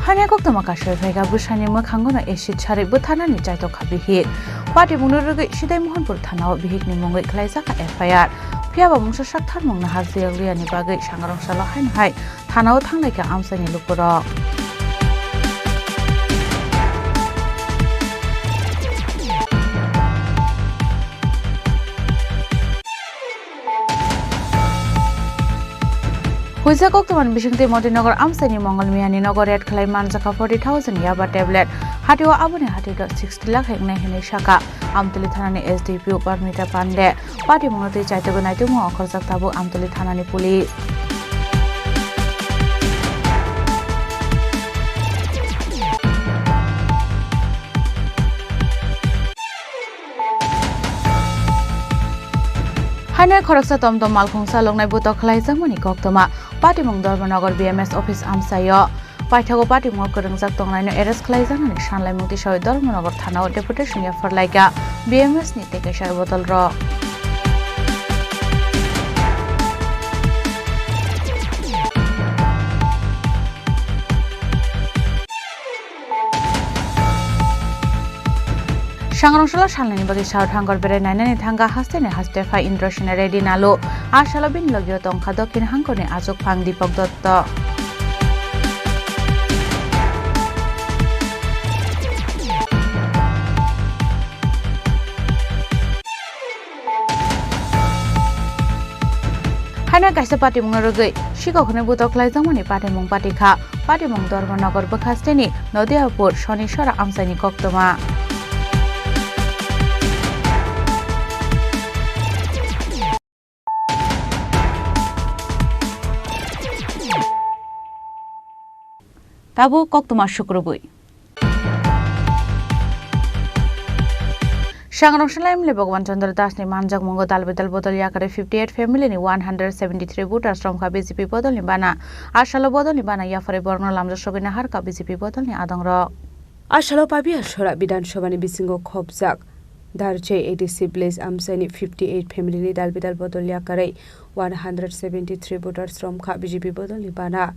Hanya koktwma kasui phaikha bwsani mwkhangono acid sarwi bwtharnani chaitokha bihik. Patimungno rwgwi Sidai Mohanpur thanao bihikni mungwi khwlaijakha F I R. Phiyaba mungsa saktharmung nahar jeyok liyani bagwi sangrong salo haino hai thanao thanglaikha amchaini lukurok. Huijak koktwmani bisingtwi Modinagar amchaini Mongol Miyani nogo raid khlai manjakha forty thousand yaba tablet. Hatio aboni hatito sixty lakh hinwi sakha Amtwli thanani S D P O Parmita Pande. Patimungno twi chaitogwi naitukmung okhorjak tabuk Amtwli thanani police. Haino khoroksa tomtom malkhung chaloknai butok khlaijakmani koktwma. Patimung Dharmanagar B M S office amchaio. Paithago patimung kwrwngjak tongnaino arrest khlaijaknani sanlaimung tisawi Dharmanagar thanao deputation yapharlaikha B M S ni tei kaisa bodolrok. Sangrong salo salnani bagwi South Hangor berai nainani thangkha hasteni haste phai Indrasena Reddy Nalu. A salo bini logio tongkha Dokhin Hangorni achukphang Deepak Dotto. Haino kaisa patimungno rwgwi sikok hwnwi butok khlaijakmani patimung patikha. Patimung Dharmanagar bwkhasteni Nodiapur Sonisora amchaini koktwma. Tabuk koktwma sukrubwi. Sangrong salo M L A Bhagwan Chandra Das ni manjakmungo dal bedal bodol yakarwi fifty eight family ni one hundred seventy three voters romkha B J P bodol ni bana. A salo bodol ni bana yapharwi borokno lamjak sogwi naharkha B J P bodol ni adongrok. A salo Pabia Sora Bidhan Sabha ni bisingo khopjak Darjai A D C village amchaini fifty eight family ni dal bedal bodol yakarwi one hundred seventy three voters romkha B J P bodol ni bana.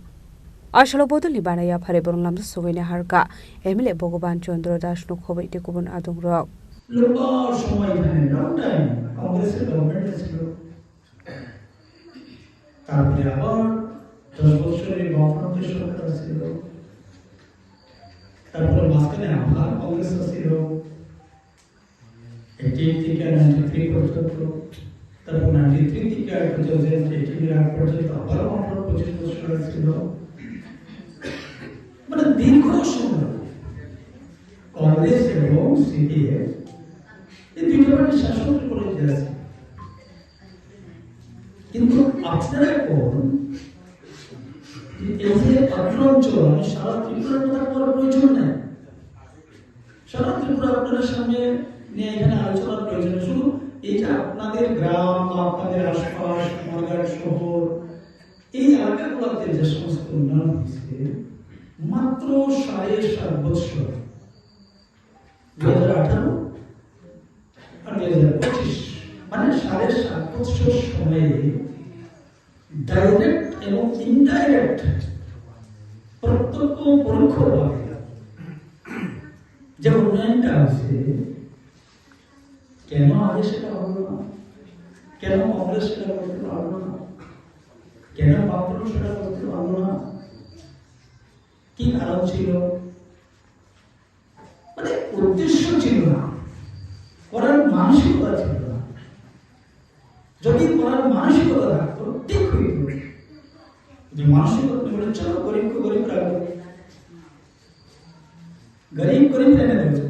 A salo bodol ni bana yapharwi borok lamjak sogwi naharkha M L A Bhagwan Chandra Das no khobwi tei kubun adongrok. লম্বা সময় এখানে, long time কংগ্রেসের গভর্নমেন্ট ছিল, তারপরে আবার দশ বছরের বামফ্রন্টের সরকার ছিল, তারপরে মাঝখানে আবার কংগ্রেস ছিল, এইটি এইট থেকে নাইনটি থ্রি পর্যন্ত, তারপর নাইনটি থ্রি থেকে টু থাউজেন্ড এইটিন এর আগ পর্যন্ত আবারও আমরা পঁচিশ বছর ছিল। মানে দীর্ঘ সময় কংগ্রেস এবং সিপিএম এই দুইটা পার্টি শাসন করে গেছে। কিন্তু আপনারা এখন এই যে আক্রমণ চলে, আমি সারা ত্রিপুরার কথা বলার প্রয়োজন নাই। সারা ত্রিপুরা আপনাদের সামনে নিয়ে এখানে আলোচনার প্রয়োজন নেই। শুধু এই যে আপনাদের গ্রাম বা আপনাদের আশপাশ, কুমারঘাট শহর, এই এলাকাগুলোতে যে সমস্ত উন্নয়ন হয়েছে, মাত্র সাড়ে সাত বছর, দুই হাজার আঠারো আর দুই হাজার পঁচিশ, মানে সাড়ে সাত বছর সময়ে ডাইরেক্ট এবং ইনডাইরেক্ট, প্রত্যক্ষ পরোক্ষভাবে যে উন্নয়নটা হয়েছে, কেন আগে সেটা হলো না? কেন কংগ্রেস সেটা করতে পারলো না? কেন বামফ্রন্ট সেটা করতে পারলো না? কি কারণ ছিল? মানে উদ্দেশ্য ছিল না, করার মানসিকতা ছিল না। যদি করার মানসিকতা থাকতো, ঠিক হইতো। যে মানসিকতা নেই, বলে, "চলো, গরিবকে গরিব রাখবো, গরিব গরিব रहने दो,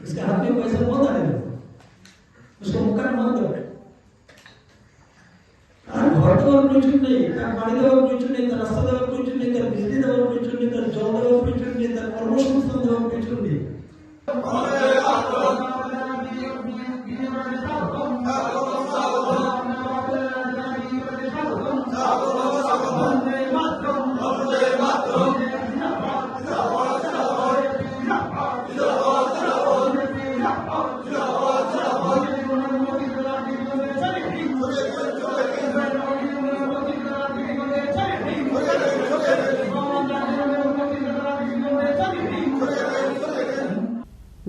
इसके हाथ में पैसा बहुत आने दो, उसको मकान मत दो।" তার ঘর দেওয়ার প্রয়োজন নেই, তার বাড়ি দেওয়ার প্রয়োজন নেই, তার রাস্তা দেওয়ার প্রয়োজন নেই, তার বিজলি দেওয়ার প্রয়োজন নেই, তার জল দেওয়ার প্রয়োজন নেই, তার কর্মসংস্থান দেওয়ার প্রয়োজন নেই।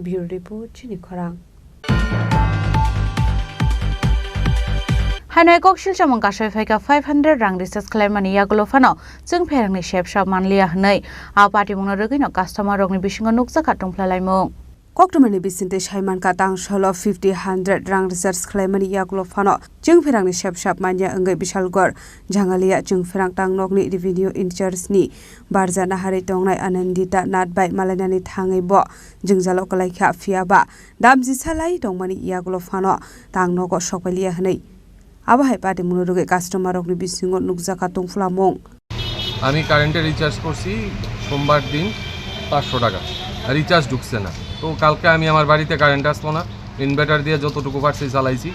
Bureau Report, Chini Khorang. Haino kok silsamung kasoi phaikha five hundred rang recharge khlaimani yagulo phano chwngpherangni sepsap manliya hwnwi a patimungno rwgwino customer rokni bisingo nukjakha tongphlai laimung. Koktwmani bisingtwi saimankha tang solo fifty hundred rang recharge khlaimani yagulo phano chwngpherangni sepsap manya wngwi Bishalgarh Jangalia chwngpherang tang nokni revenue in charge ni barja naharwi tongnai Anandita Nath bai malainani thangwi bo jwngjalo kwlaikha, phiyaba damjisa lai tongmani yagulo phano tang nogo sokpailiya hwnwi. Abo hai patimungno rwgwi customer rokni bisingo nukjakha tongphlamung. আমি কারেন্টে রিচার্জ করছি সোমবার দিন পাঁচশো টাকা, রিচার্জ ঢুকছে না। তো কালকে আমি আমার বাড়িতে কারেন্ট আসলো না, ইনভার্টার দিয়ে যতটুকু পারছি চালাইছি।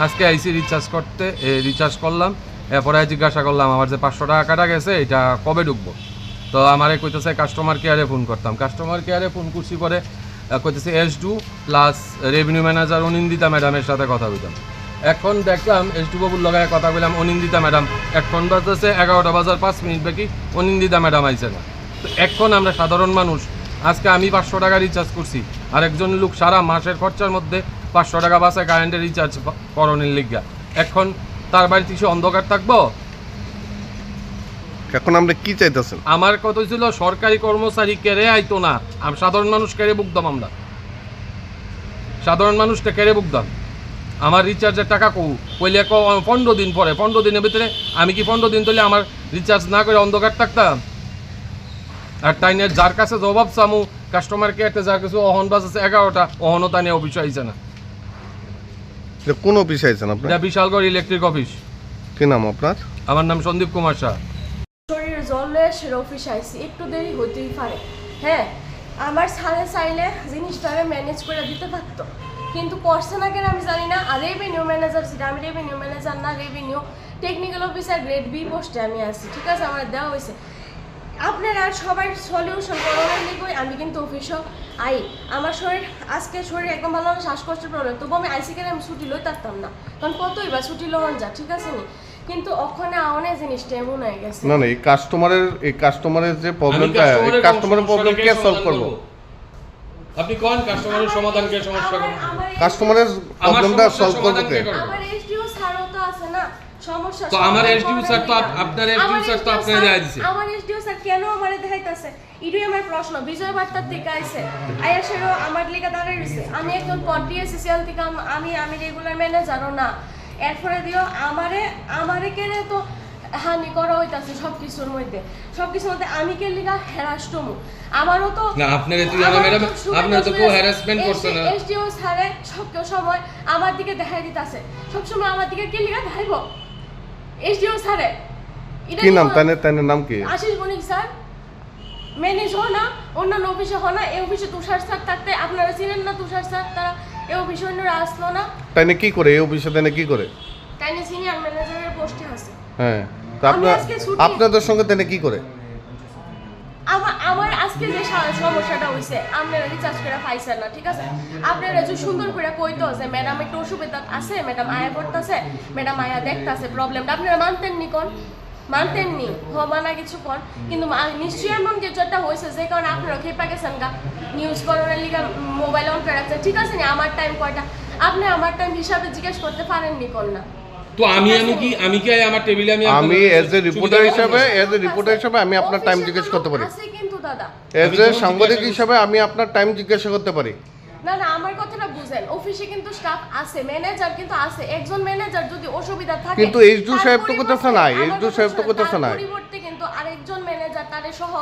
আজকে আইছি রিচার্জ করতে, এ, রিচার্জ করলাম। এরপরে জিজ্ঞাসা করলাম আমার যে পাঁচশো টাকা কাটা গেছে, এটা কবে ঢুকবো? তো আমারে কইতেছে কাস্টমার কেয়ারে ফোন করতাম। কাস্টমার কেয়ারে ফোন করছি পরে, আহ, কইতেছে SDO plus revenue manager Anindita ম্যাডামের সাথে কথা কইতাম। এখন দেখলাম এসডিও বাবুর লগে কথা কইলাম, অনিন্দিতা ম্যাডাম এখন বাজতেছে এগারোটা বাজার পাঁচ মিনিট বাকি, অনিন্দিতা ম্যাডাম আইছে না। তো এখন আমরা সাধারণ মানুষ, আজকে আমি পাঁচশো টাকা রিচার্জ করছি, আর একজন লোক সারা মাসের খরচার মধ্যে পাঁচশো টাকা বাঁচায় কারেন্টের রিচার্জ করণের লিগা। এখন তার বাড়িতে সে অন্ধকার থাকবো? এখন আপনি কি চাইতেছেন? আমার কথা ছিল সরকারি কর্মচারী কেড়ে আইতো না, আর সাধারণ মানুষ কেড়ে ভুগতাম আমরা। সাধারণ মানুষটা কেড়ে ভুগতাম। আমার রিচার্জের টাকা কো? কইলে কো, "পনেরো দিন পরে।" পনেরো দিনের ভিতরে আমি কি পনেরো দিন ধরে আমার রিচার্জ না করে অন্ধকার থাকতাম? আর তাই না, যার কাছে জবাব চামু, কাস্টমার কেয়ারতে যার কাছে অহন বাজেছে এগারোটা, অহনও তাই না অফিসে আইছে না। এটা কোন অফিসে আইছেন আপনি? এটা বিশালগড় ইলেকট্রিক অফিস। কি নাম আপনার? আমার নাম সন্দীপ কুমার শাহ। শরীর জ্বলে সে অফিসে আইছি, একটু দেরি হইতেই পারে। হ্যাঁ, আমার স্যারে চাইলে জিনিসটারে ম্যানেজ করে দিতে পারতো, কিন্তু করছে না কেন আমি জানি না। আর রেভিনিউ ম্যানেজার, যেটা আমি রেভিনিউ ম্যানেজার না, revenue technical officer grade B পোস্টে আমি আছি, ঠিক আছে, আমার দেওয়া হয়েছে। আপনারা সবাই সলিউশন করানোর লিগই আমি কিন্তু অফিসও আই। আমার শরীর, আজকে শরীর একদম ভালো না, শ্বাসকষ্টের প্রবলেম, তবু আমি আইসি কেন আমি ছুটি লই থাকতাম না, কারণ কতই বা ছুটি লওয়ান যা, ঠিক আছে নি? কিন্তু ওখানে আওনে জিনিসটা এমন হয়ে গেছে। না, না, এই কাস্টমারের, এই কাস্টমারের যে আমি প্রবলেমটা, এই কাস্টমারের কাস্টমারের সমস্যাটা প্রবলেম কে কে সলভ সমাধান করবো? করবো? আপনি কোন কাস্টমারের সমাধান কে সমস্যা আমার, করবো? আমার এই কাস্টমারের আমার প্রবলেমটা সমস্যার সলভ করবো সমাধান কে? কে করবো? আমার এসডিও স্যারও তো আছে না, সমস্যা তো আমার সমাধান এসডিও স্যার তো করার আপ-, আপনার এসডিও আমার স্যার তো এসডিও আপনার স্যার, জায়গায় দিছে। আমার এসডিও স্যার কেন আমারে দেখাইতাছে? এটাই আমার প্রশ্ন। বিজয় বার্তার থেকে আইছে, আয়া সেরো আমার লিগা দাঁড়াই রইছে। আমি একজন পদ ডিএসসিসিএল থেকে আম-, আমি, আমি রেগুলার ম্যানেজারও না। এরপরে দিও আমারে, আমারে কেনে তো হানি করা হইতাছে সবকিছুর মধ্যে, সবকিছুর মধ্যে আমি কে লিগা হ্যারাস হমু? আমারও তো, না, আপনারে তুই আমার আমারও ম্যাডাম, তো সুবিধা আপনারে তো আছে। কেউ হ্যারাসমেন্ট করছে না। এসডিও স্যারে সব কেউ সময় আমার দিকে দেখাই দিতাছে, সবসময় আমার দিকে কে লিগা দেখাইবো? এসডিও স্যারে, এটা কি কি নাম? কোনো তাইনের, তাইনের নাম কি? আশিস বণিক স্যার। ম্যানেজ হয় না, অন্যান্য অফিসে হয় না, এই অফিসে তুষার স্যার থাকতে আপনারা চিনেন না তুষার স্যার, তারা এই অফিসে অন্যরা আসলো না। তাইনে কি করে? এই অফিসে তাইনে কি করে? তাইনে সিনিয়র ম্যানেজারের পোস্টে আছে। হ্যাঁ, তো আমি আপনার, আজকে ছুটি। আপনাদের সঙ্গে তাইনে কি করে? আমা-, আমার আজকে যে সা-, সমস্যাটা হইছে, আপনারা রিচার্জ করে পাইছেন না, ঠিক আছে? আপনারা যে সুন্দর করে কইতো যে ম্যাডাম একটু অসুবিধা আছে, ম্যাডাম আয়া পড়তাছে, ম্যাডাম আয়া দেখতাছে প্রবলেমটা, আপনারা মানতেন নি কোন? মানতেন নি, হ, মানা কিছু কর, কিন্তু মা-, নিশ্চয়ই এমন কিছু একটা হয়েছে যে কারণে আপনারা খেপা গেছেন গা। নিউজ করার লিগে মোবাইল অন করে রাখছেন, ঠিক আছে নি? আমার টাইম কয়টা? আপনি আমার টাইম হিসাবে জিজ্ঞেস করতে পারেন নি কোন না? তো আমি, আমি কি, আমি কি আমার টেবিলে আমি আমি আপনার এজ এ সুবিধা রিপোর্টার মতো হিসাবে, বসবো? এজ এ রিপোর্টার হিসাবে আমি আপনার টাইম জিজ্ঞেস করতে পারি। আছে কিন্তু দাদা। এজ এ সাংবাদিক হিসাবে আমি আপনার টাইম জিজ্ঞাসা করতে পারি। না, না, আমার কথাটা বুঝেন। অফিসে কিন্তু স্টাফ আছে, ম্যানেজার কিন্তু আছে। একজন ম্যানেজার যদি অসুবিধা থাকে, কিন্তু এইচডিও তার সাহেব তো পরিবর্তে, করতেছে না, আমার এইচডিও কথা সাহেব তো শুনেন, করতেছে তার না। পরিবর্তে কিন্তু আরেকজন ম্যানেজার তারে সহ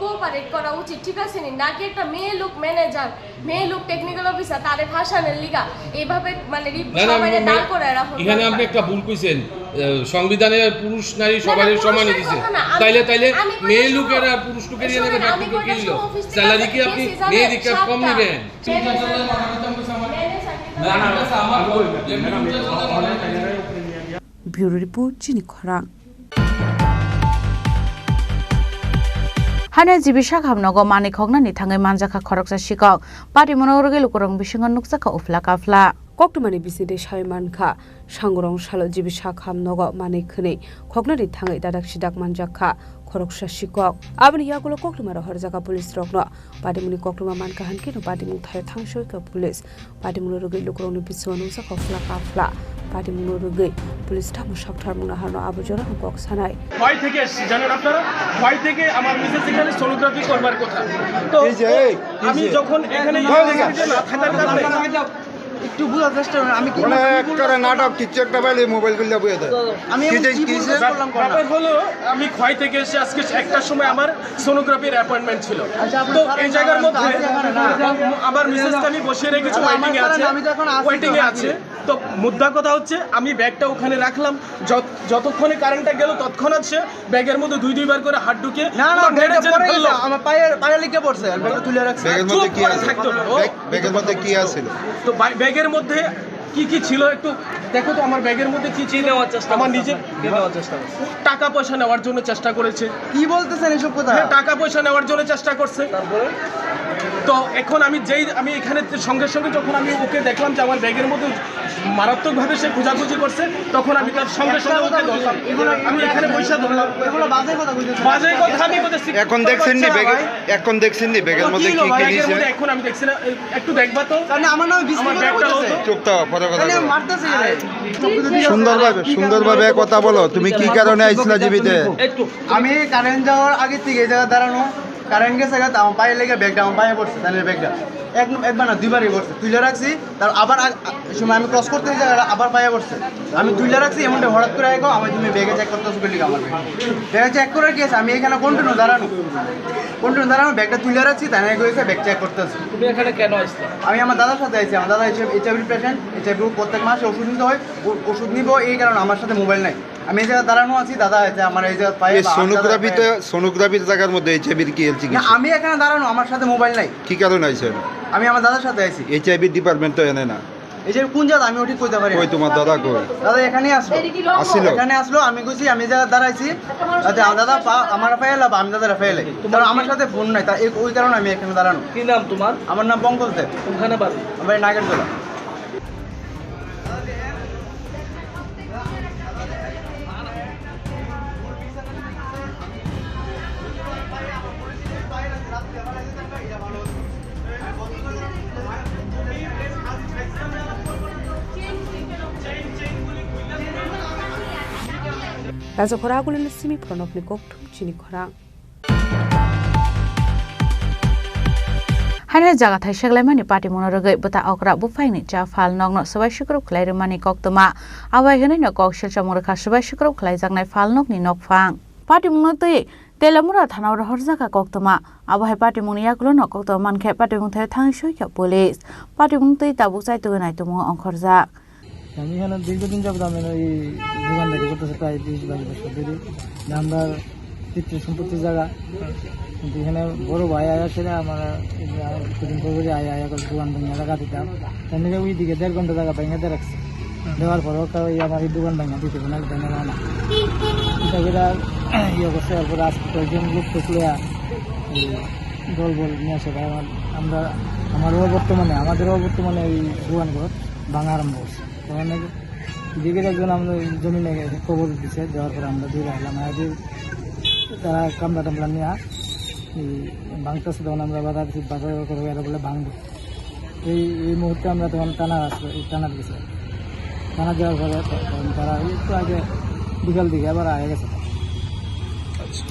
কোঅপারেট করা উচিত, ঠিক আছে নি? নাকি একটা মেয়ে লোক ম্যানেজার, মেয়ে লোক টেকনিক্যাল অফিসার, তারে ফাঁসানোর লিগা এইভাবে মানে রি-, না, না, সবাইরে মে-, দাঁড় করে রাখুন এখানে দরকার। আপনি একটা ভুল কইছেন। আহ, সংবিধানে পুরুষ নারী না, না, সবারই সমান পুরুষের দিছে। কথা না, আমি, তাইলে, তাইলে আমি মেয়ে কইতাছি লোকের শুনো। আর পুরুষ লোকের শুনেন, এনে আমি পার্থক্য কি কইতাছি হলো? অফিসে স্যালারি কি আপনি গেছি মেয়ে জানো দেখে কম সাতটা। নিবেন? ম্যানেজার কিন্তু না, না, না, আমার যে ম্যাডাম, ম্যানেজার আমার অনলাইন চ্যানেলে Bureau Report, Chini Khorang. Haino G B Sakham nogo manwi khoknani thangwi manjakha khoroksa sikok. Patimungno rwgwi lukurokni bisingo nukjakha uphla kaphla. Koktwmani bisingtwi sawi mankha, Sangurong salo G B Sakham nogo manwi khwnwi khoknani thangwi dadak sidak manjakha. khoroksa sikok. Aboni yagulo kokluma rohorjak police rokno. Patimungni kokluma mankha hankhe no patimung thaio thangsoikha police. Patimungno rwgwi lukurokni bisingo nukjakha phla kaphla. Patimungno rwgwi police tamo saktharmung naharno abo jorano kok sanai. Khowai থেকে এসেছি, জানেন আপনারা? খোয়াই থেকে আমার মিসেস এখানে সোনোগ্রাফি করবার কথা। তো এই যে, এই, এই আমি যে। যখন এখানে না থাকার কারণে একটু বোঝার চেষ্টা করুন, আমি কি মানে বলতে একেবারে নাটক, কিচ্ছু একটা পাইলে মোবাইল খুললে বুঝে দেয়। আমি কি এমন যে, কি কি বলতে যে? পারলাম না? ব্যাপার হলো, আমি খোয়াই থেকে এসে আজকে একটার সময় আমার সোনোগ্রাফির অ্যাপয়েন্টমেন্ট ছিল। আচ্ছা, আপনি তো ছাড়েন এই না, জায়গার আমি তো মধ্যে আছি এখানে, না। আমার মিসেসকে আমি বসিয়ে রেখেছি, তাহলে আমার ওয়েটিং এ ছাড়েন, আছে, আমি তো এখন আসছি ওয়েটিং এ তো, আছে। তো মুদ্রা কথা হচ্ছে, আমি ব্যাগটা ওখানে রাখলাম, যত-, যতক্ষণে কারেন্টটা গেল, তৎক্ষণাৎ সে ব্যাগের মধ্যে দুই দুইবার করে হাত ঢুকিয়ে না, না, পুরো নেড়ে ব্যাগটা চেড়ে পড়ে ফেললো। গেছে, আমার পায়ে, পায়ে লেগে পড়ছে, আমি ব্যাগটা তুলে রাখছি। ব্যাগের মধ্যে চুপ কি করে আছে? থাকতে হবে। ও ব্যাগ, ব্যাগের মধ্যে কি আছিল? তো বা-, ব্যাগের মধ্যে কি কি ছিল একটু দেখো তো, আমার ব্যাগের মধ্যে কি কি ছিল? নেওয়ার চেষ্টা আমার করছে? নিজের কি নেওয়ার চেষ্টা করছে? টাকা পয়সা নেওয়ার জন্য চেষ্টা করেছে। কি বলতেছেন এসব কথা? হ্যাঁ, টাকা পয়সা নেওয়ার জন্য চেষ্টা করছে। তারপরে? তো এখন আমি যেই, আমি এখানে সঙ্গে সঙ্গে যখন আমি ওকে দেখলাম যে আমার ব্যাগের মধ্যে মারাত্মকভাবে সে খোঁজাখুঁজি করছে, তখন আমি তার সঙ্গে সঙ্গে ওকে ধরলাম। আমি এখানে পয়সা ধরলাম। এগুলো বাজে কথা বলতেছেন। বাজে কথা আমি বলতেছি। এখন দেখছেন নি ব্যাগে, এখন দেখছেন নি ব্যাগের মধ্যে কি কি ব্যাগের দিছে? মধ্যে এখন আমি দেখছি না, একটু দেখবা তো। কারণ আমার নামে বিশ আমার টাকা ব্যাগটা কইতেছে। চুপ থাকো, পরে কথা তাহলে বলো। মারতেছে কেন? সুন্দরভাবে, সুন্দরভাবে কথা বলো। তুমি কি কারণে আইছিলা জিবিতে? একটু। আমি কারেন্ট যাওয়ার আগে থেকে এই জায়গায় দাঁড়ানো। কারেন্ট গেছে গা, আমার পায়ে লেগে ব্যাগটা আমার পায়ে পড়ছে, তাহলে ব্যাগটা এক, একবার না দুইবারই পড়ছে। তুলে রাখছি, তার আবার আ-, আ-, এই সময় আমি ক্রস করতে এই জায়গাটা আবার পায়ে পড়ছে। আমি তুলে রাখছি, এমনটা হঠাৎ করে আইকো, আমি তুমি ব্যাগে চেক করতেছো বলি আমার ব্যাগ। ব্যাগে চেক করে কি আছে? আমি এখানে কন্টিনিউ দাঁড়ানো, কন্টিনিউ দাঁড়ানো, ব্যাগটা তুলে রাখছি, তাই না? এগো এসে ব্যাগ চেক করতেছে। তুমি এখানে কেন আসলে? আমি আমার দাদার সাথে আইছি, আমার দাদা এইচআইভি পেশেন্ট, এইচআইভি প্রত্যেক মাসে ওষুধ নিতে হয়, ও-, ওষুধ নিবো, এই কারণে আমার সাথে মোবাইল নাই। আমি এই জায়গায় দাঁড়ানো আছি, দাদা আছে আমার এই জায়গায় পায়ে এই বা আমার দাদার সোনোগ্রাফিতে, পায়ে। সোনোগ্রাফির জায়গার মধ্যে এইচআইভির কি এলসি না, কিছু? আমি এখানে দাঁড়ানো, আমার সাথে মোবাইল নাই। কি কারণে আইছেন? আমি আমার দাদার সাথে আইছি। এইচআইভি ডিপার্টমেন্ট তো এনে না। এই যে কোন জায়গা আমি ওটি কইতে পারি কই না। তোমার দাদা কই? দাদা এখানেই আসলো। আসিল? এখানে আসলো, আমি কইছি আমি এই জায়গায় দাঁড়াইছি। আচ্ছা, আমার দাদা পা-, আমার পায়ে লাভ, আমি দাদার পায়ে লাই। কারণ আমার সাথে ফোন নাই, তা এই, ওই কারণে আমি এখানে দাঁড়ানো। কি নাম তোমার? আমার নাম পঙ্কজ দেব। কোনখানে বাড়ি? আমার বাড়ি নাগেরজোড়া। Raja khorang agulini simi phornokni kokthum chini khorang. Haino jaga thai seglaimani patimungno rwgwi bwta okra buphaini cha phalnokno swbai swkrup khlai rwmani koktwma. Abo hai hwnwino kok silchomung rwkha swbai swkrup khlaijaknai phalnokni nokphang. Patimungno twi Telemura thanao rohorjakha koktwma. Abo hai patimungni yagulono koktwma mankhe patimung thaio thangwi soikha police. Patimungno twi tabuk chaitugwi naitukmungo ongkhorjak. আমি এখানে দীর্ঘদিন যাবত আমি এই দোকানদারি করতেছি, প্রায় বিশ বাইশ বছর ধরে। যে আমরা পিতৃ সম্পত্তির জায়গা, কিন্তু এখানে বড় ভাই আয়া সেটা আমার, এই যে আমার কিছুদিন পর পরই আয়া, আয়া করে দোকান ভেঙে জায়গা দিতাম। তার নিয়ে ওই দিকে দেড় ঘন্টা জায়গা ভেঙে দিয়ে রাখছে। দেওয়ার পরেও কেউ এই আমার এই দোকান ভেঙে দিতে পারে না, ভেঙে দেয় না। এটা করে ইয়ে করছে, এরপরে আজকে কয়েকজন লোক টোক লইয়া এই দল বল নিয়ে আসে। ভাই, আমার, আমরা, আমারও বর্তমানে, আমাদেরও বর্তমানে এই দোকানঘর ভাঙা আরম্ভ করছে। তখন নাকি দিকে একজন আমাদের জমিনে খবর দিছে, দেওয়ার পরে আমরা দূরে আইলাম। আর যে তারা কামলা টামলা নিয়ে এই ভাঙতেছে, তখন আমরা বাধা দিছি, বাধা করে এরা বলে ভাঙবো। এই, এই মুহূর্তে আমরা তখন থানা আসলো, এই থানার গেছে। থানা যাওয়ার পরে তখন তারা একটু আগে বিকাল দিকে আবার আয়া গেছে। আচ্ছা।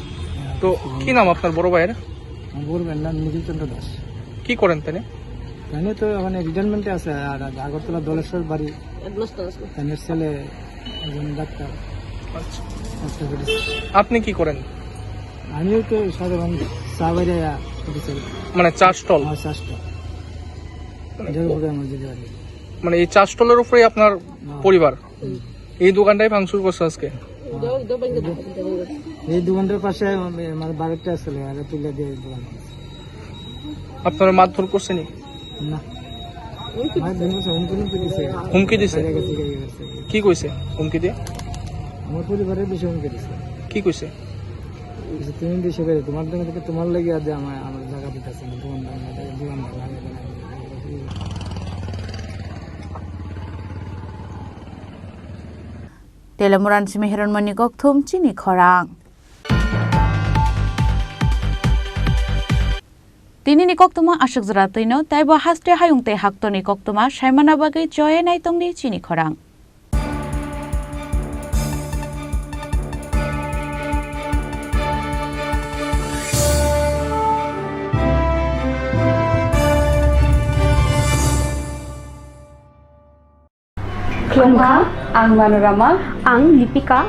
তো কি নাম আপনার বড় ভাইয়ের? আমার বড় ভাইয়ের নাম নিখিল চন্দ্র দাস। কি করেন তিনি? তিনি তো ওখানে রিটায়ারমেন্টে আছে, আর আগরতলা দলেশ্বর বাড়ি। তার ছেলে একজন ডাক্তার। আচ্ছা। ডাক্তার করেছে। আপনি কি করেন? আমিও তো সাধারণ চা বাইরে অফিসে। মানে চা স্টল? হ্যাঁ, চা স্টল। মানে এটার উপরে আমার যেতে পারি। মানে এই চা স্টলের উপরেই আপনার হ্যাঁ। পরিবার? হুম। এই দোকানটাই ভাঙচুর করছে আজকে? হ্যাঁ। এই দোকানটার পাশে আমার, আমার বাড়িটা আসলে, আর তুলে দিয়ে এই দোকান। আপনারা মারধর করছেনি? না। আমার দিন বসে হুমকি টুমকি দিছে। হুমকি দিছে? বাইরে গেছে, বাইরে গেছে। কি কইছে হুমকি দিয়ে? আমার পরিবারের বিষয়ে হুমকি দিছে। কি কইছে? বলছে, "তুমি দেশে বেরো, তোমার দোকান থেকে তোমার লাগি আজ আমার, আমার জায়গা দিতেছে না, দোকান ভাঙা, দোকান ভাঙা, দোকান ভাঙা।" Telemuran simi Hiranmani kokthum chini khorang. Tinini koktwma aswk jora twino, taibo haste hayung tei haktorni koktwma saimana bagwi choye naitongdi chini khorang. Khulumkha, ang Manorama. Ang Lipika.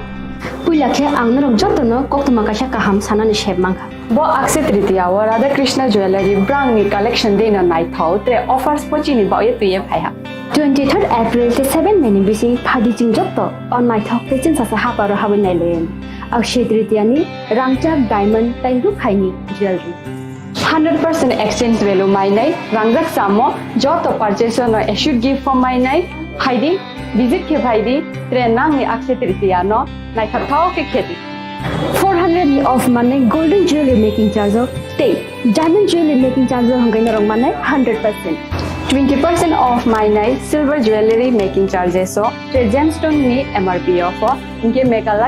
Puila khe ang norok jotono koktwma kaisa kaham sanani sep mankha. Bo Akshaya Tritiya o Radha Krishna Jewellery brangni collection dino naithok tre offers pochini baoye twiye phaiha. Twenty third April tei seven May ni bising phaidi chwng joto o naithok tei chwngsasa haparo habwi nailaiwi. Akshaya Tritiya ni rangchak diamond tei rukhaini jewellery. Hundred percent exchange value mainai, rangjak samo joto purchase no assured gift form mainai, phaidi, visit khe phaidi, tre nangni Akshaya Tritiya no naithok thao khe khedi. Four hundred ni off manai golden jewelry making charge o tei diamond jewelry making charge o hwnkhai norok manai hundred percent. Twenty percent off mainai silver jewelry making charges o tre gemstone ni M R P o pho, hinkhe Meghalaya